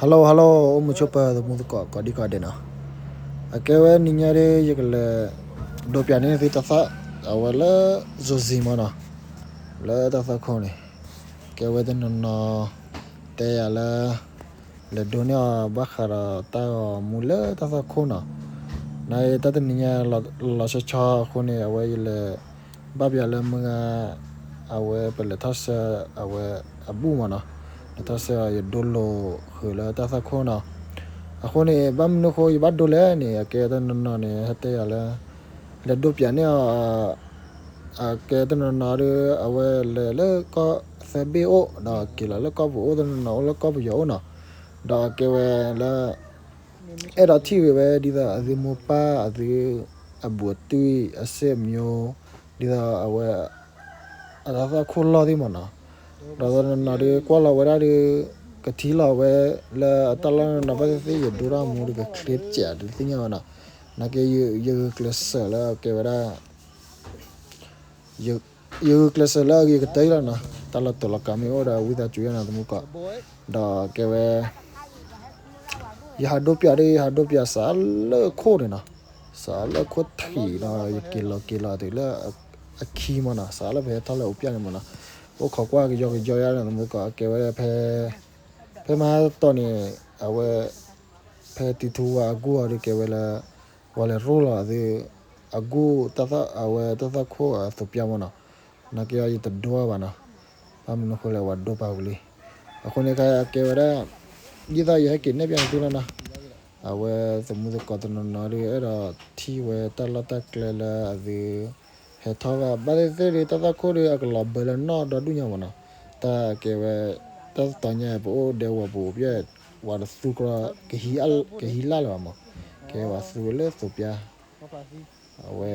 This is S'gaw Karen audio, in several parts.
Hello hello အိၣ်မုာ်ဆိးပၢၤသမူသကိးကိးဒံကိးဒဲးနီၤ, အကဲဝဲနံၤညါဒီး ယကလဲၤဒိးပၠးန့ၢ်သုတၢ်သၣ် အဝဲလၢ Zozi မ့ၢ်နီၤ, လၢတၢ်သွၣ်ခိၣ်န့ၣ်, ကဲဝဲတနီၤနီၤ တဲယၤလၢ လဲၤဒိးန့ၢ်အီၤဘၣ်ဃးဒီးတၢ်ဂီၤမူလၢတၢ်သွၣ်ခိၣ်နီၤ, နတၢ်တနံၤညါလီၤဆီဆီအဃိန့ၣ် အဝဲယလဲၤ ဘၣ်ပၠးလၢမုၢ်ဂၤ အဝဲပလဲၤထီၣ်ဆှၢ အဝဲအဘူၣ်မ့ၢ်နီၤ, လဲၤထီၣ်ဆှၢယဒိလိာ်ဃုာ်လၢတၢ်သွၣ်ခိၣ်နီၤ, အဃိန့ၣ် ဘၣ်မနုၤဃိယဘၣ်ဒိလဲၣ်န့ၣ် အကဲတနီၤနီၤန့ၣ် ဟဲတဲယၤလၢ လဲၤဒိးပၠးန့ၢ်အီၤ, အကဲတနီၤနီၤဒီး အဝဲလဲၤလၢကီၢ်သၢဘ့ၣ်အိၣ် ဒီးက့ၤလီၤလၢကီၢ်ပအိၣ် တနီၤနီၤအိၣ်လၢကီၢ်ပယီၤအိၣ်နီၤ, ဒီးအကဲဝဲလၢ အဲၣ်ဒိးထံၣ်ဂ့ၤဝဲ ဒ်သိးအသုမိၢ်ပၢ်အသု အဘူးအတံၢ် အစ့အမျိုး ဒ်သိးအဝဲ အတၢ်သွၣ်ခိၣ်လီၢ်သ့ၣ်မ့ၢ်နီၤ, ဒီးတနီၤနီၤဒီး ကွၢ်လီၤဝဲဒၣ်ဒီး ကထံၣ်လီၤဝဲ လၢအတၢ်လီၢ်နီၤနီၤ ဘၣ်သ့ၣ်သ့ၣ် ယဒိတၢ်မူဒီး ကချ့စဲးတသ့ၣ်ညါဝဲနီၤ, နာ်က့ ယဂုာ်ကျဲးစၢးလၢအကဲဝဲဒၣ် ယဂုာ်ကျဲးစၢးလၢအဂ့ၤကတၢၢ်လီၤနီၤ, တၢ်လီၢ်တူာ်လီၤကာ်မ့ၢ်အိၣ်ဒီး ဝံသးစူၤယါနီၤ သမူသကိး, ဒီးကဲဝဲ ယဟးဒိးပၠးဒီး ယဟးဒိးပၠးစးလၢခိၣ်န့ၣ်နီၤ, စးလၢခိၣ်ထံးဒီး ယက့ၤလီၤက့ၤလီၤတုၤလၢ အခံမ့ၢ်နီၤ, စးလၢပဟဲထီၣ်လၢအိၣ်ပၠးန့ၣ်မ့ၢ်နီၤ, အိၣ်ခိးကွၢ်ကယီကယီယါနီၤ သမူသကိး, အကဲဝဲဒၣ် ဖဲမဟါတတီၤန့ၣ် အဝဲ ဖဲတံထူဝါအဂီၢ်အီၤဒီး ကဲဝဲလၢ ပှၤလဲၤရိၣ်လီၤအသု အဂီၢ် အဝဲတၢ်သွၣ်ခိၣ်အသိးပၠးမ့ၢ်နီၤ, နာ်က့အီၤယတဒိဘၣ်နီၤ, ဘၣ်မနုၤဃိလဲၣ် ဝဲဒိပာ်ဝံၤလံ, အဃိန့ၣ်ခါအကဲဝဲဒၣ် ဒ်သိးယဟဲက့ၤနဲၣ်ပၠးန့ၢ်သုလီၤနီၤ, အဝဲသမူသကိးတနီၤနီၤဒီး အဲၣ်ဒိးထံၣ်ဝဲတၢ်လီၢ်တၢ်ကျဲလၢအသု ဟဲထီၣ်ဘၣ် ဘၣ်သ့ၣ်သ့ၣ်ဒီး တၢ်သွၣ်ခိၣ်ဒီး အကလီၤဘၢလၢနီၢ်ဒီဒူၣ်ညါမ့ၢ်နီၤ, တၢ်ကဲဝဲ တၢ်တတီၤညါ ပအိၣ်ဒဲကဝီၤပူၤပၠး ဝဲတသူကြၢး ကဟံးလၢ်လၢၤဘၣ်မ့ၢ်, ကဲဝဲသူဝဲလၢသိးပၠး အဝဲ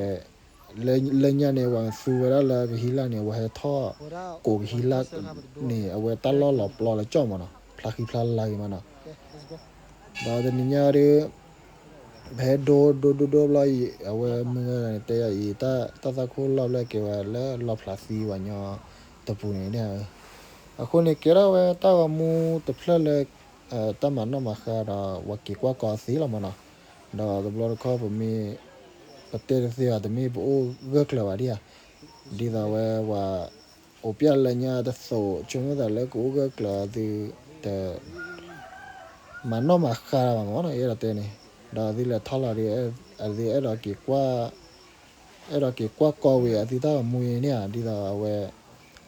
လၢညါန့ၣ် ဝဲသူဝဲဒၣ်လၢကဟံးလၢ်န့ၣ် ဝဲဟဲထီၣ် ကိးကဟံးလၢ်န့ၣ် အဝဲတၢ်လီၢ်လီၤပျီလၢကၠီၣ်မ့ၢ်နီၤ ဖျါဃံဖျါလၤဂ့ၤမ့ၢ်နီၤ, ဒီးတနံၤညါဒီး ပဟဲဒိဒိဒိဒိဘျီအံၤ အဝဲမုၢ်ဂၤန့ၣ် တဲယၤအံၤ တၢ်သွၣ်ခိၣ်လီၢ်ဘျဲၣ်ကဲဝဲလၢလီဖျးသံဝဲညီတပူၤန့ၣ်, အဃိန့ၣ် ကဲထီၣ်ဝဲတၢ်ဂီၤမူတဖျၢၣ်လၢ တၢ်မၤနီၣ်မၤဃါဒီး ပှၤက့ၤကွၢ်ကီအသ့လီၤမ့ၢ်နီၤ, ဒီးတဘျီတခီၣ်ပမ့ၢ် ပတဲတသ့ဘၣ် တမ့ၢ်ပအိၣ်ဂၢၢ်ကျၢၤဘၣ်ဒံးဧါ, ဒ်သိးဝဲပှၤ အိၣ်ပျဲၢ်လၢညါတသိး ဆိကမိၣ်သးလၢကအိၣ်ဂၢၢ်ကျၢၤအသု တ မၤနီၣ်မၤဃါဘၣ်မ့ၢ်နီၤ ယအဲၣ်ဒိးတဲန့ၣ်, ဒီးအသုလဲၤထီၣ်လီၤဒီး အသုအဲၣ်ဒိးက့ၤကွၢ် အဲၣ်ဒိးက့ၤကွၢ်ကီဝံၤအသုတၢ်ဂီၤမူအံၤန့ၣ်ဧါ, ဒ်သိးအဝဲ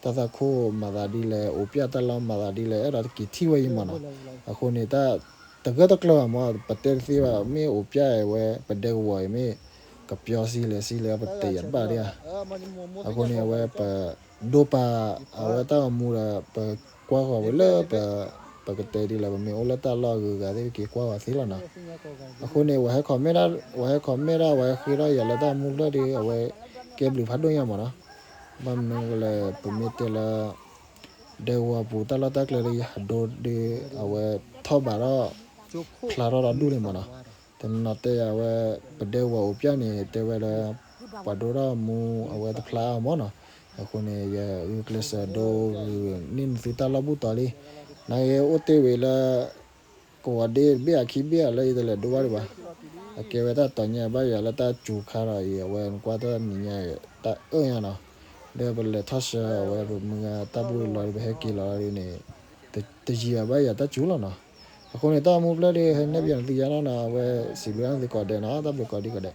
တၢ်သွၣ်ခိၣ်မၤသးဒ်လဲၣ် အိၣ်ပျဲၢ်တၢ်လီၢ်မၤသးဒ်လဲၣ် အဲၣ်ဒိးက့ၤထံၣ်ဝဲအံၤမ့ၢ်နီၤ, အဃိန့ၣ် တၢ်တဂၢၢ်တကျၢၤဘၣ်မ့ၢ် ပတဲတသ့ဘၣ် မ့ၢ်အိၣ်ပျဲၢ်ဝဲ ပဒဲကဝီၤအံၤမ့ၢ် ကပျီစံလဲၣ်စံလဲၣ် ပတဲယၤတဘၣ်ဒံးဧါ, အဃိန့ၣ် အဝဲပ ဒိပာ်အဝဲတၢ်ဂီၤမူဒီး ပကွၢ်ဃီၤဝဲလၢ ပကတဲဒ်လဲၣ် ပမ့ၢ်အိၣ်လၢတၢ်လီၢ်အဂုၤအဂၤသ့ၣ် ပက့ၤကွၢ်ဃီၤသ့လီၤနီၤ, အဃိန့ၣ် ဝဲဟဲ comment ဒၣ် ဝဲဟဲ comment ဒၣ် ဝဲဟဲဃ့ထီၣ်ယၤလၢတၢ်မူဖျၢၣ်ဒီး အဝဲကဲဘျုးဖးဒိၣ်ညါမ့ၢ်နီၤ, ဘၣ်မနုၤလဲၣ် ပမ့ၢ်တဲလၢ ဒဲကဝီၤပူၤတၢ်လီၢ်တၢ်ကျဲဒီး ယဟးဒိဒီး အဝဲထီၣ်ဘးထီၣ် ဖျါထီၣ်ဒီဒူၣ်လံမ့ၢ်နီၤ, တနီၤတဲယၤဝဲ ပဒဲကဝီၤအိၣ်ပျဲၢ်န့ၣ် တဲဝဲလၢ ပှၤဒိတၢ်ဂီၤမူအဝဲတဖျါအါမ့ၢ်နီၤ, အဃိန့ၣ် ယဂုာ်ကျဲးစၢးဒိဂုာ်န့ၢ်နသုတၢ်လီၢ်ဘူၣ်တီၤလံ, နာ်က့အိၣ်တ့ၢ်ဝံၤလၢ ကဝီၤဒ့တဘ့ၣ်အခံဘ့ၣ်အလၢယတလဲၤဒိဘၣ်ဒံးဘၣ်, အကဲဝဲတၢ်တီၤညါဘၣ်ယၤလၢတၢ်စူၤခါဒီးအံၤ အဝဲနကွၢ်တၢ်နံၤညါအံၤ တၢ်အၢၣ်ညါနီၤ, ဒီးပလဲၤထီၣ်ဆှၢအဝဲပမုၢ်ဂၤတၢ်ဘူၣ်လီၤဒီး ပဟဲက့ၤလီၤဒ်န့ၣ် တယံာ်ဘၣ်ယၤတၢ်စူၤလီၤနီၤ, အဃိန့ၣ် တၢ်မူဖျၢၣ်ဒီး ဟဲနဲၣ်ပၠးနသုယါနီၤနီၤ အဝဲစံးဘျုးနသုကိးဂၤဒဲးနီၤ တၢ်ဘျုးကိးဒံကိးဒဲး